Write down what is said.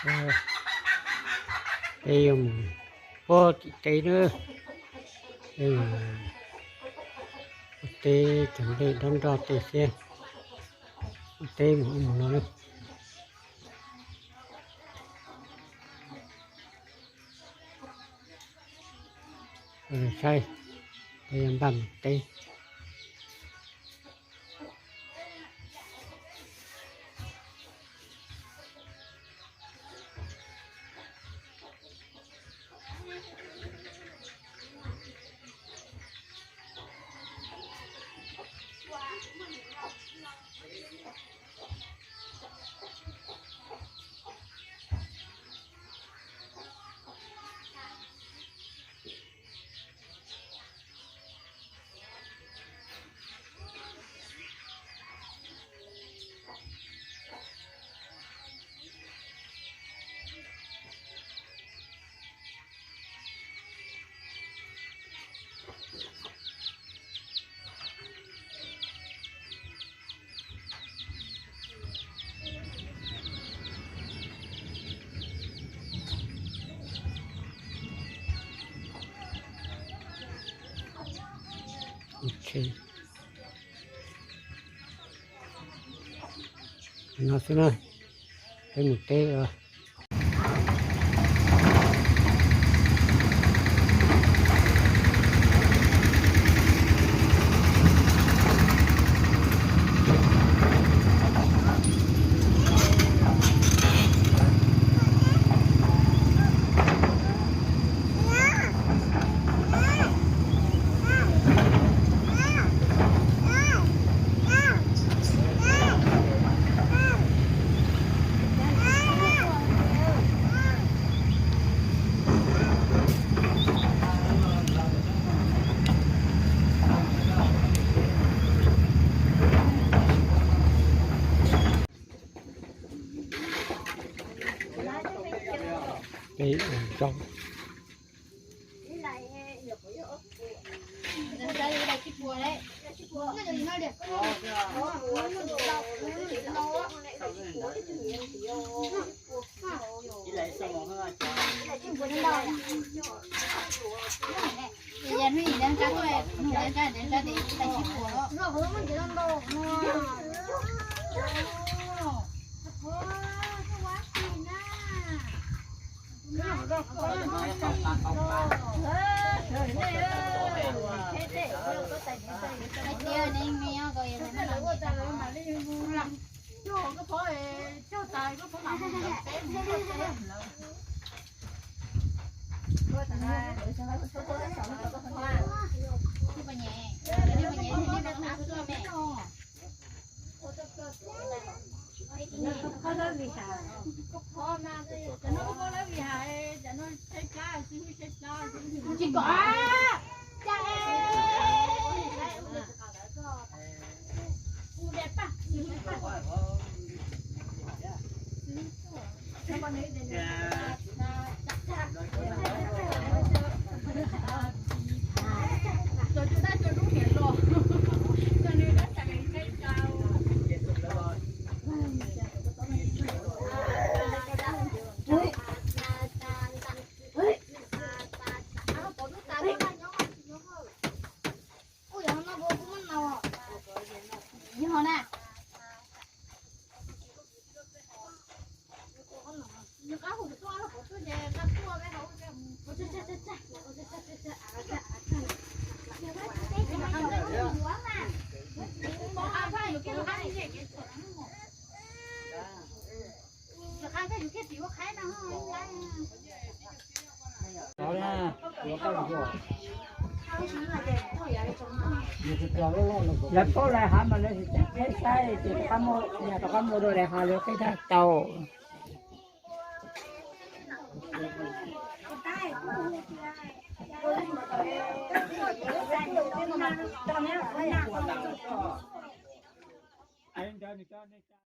Peb yuav mus puag tim teb na. Peb mus ua teb cov nplej dob nroj tej thiab. Ua teb mus ub mus no na. Saib, peb yuav npaj mus teb. Ok. No xwb na, peb mus teb os. Peb ua zaub. Tsis kom. Lawv paub lawv hav mas lawv tsis teb saib ces rov qab muaj, yog rov qab muaj dua lawv hav lawv qhib tau.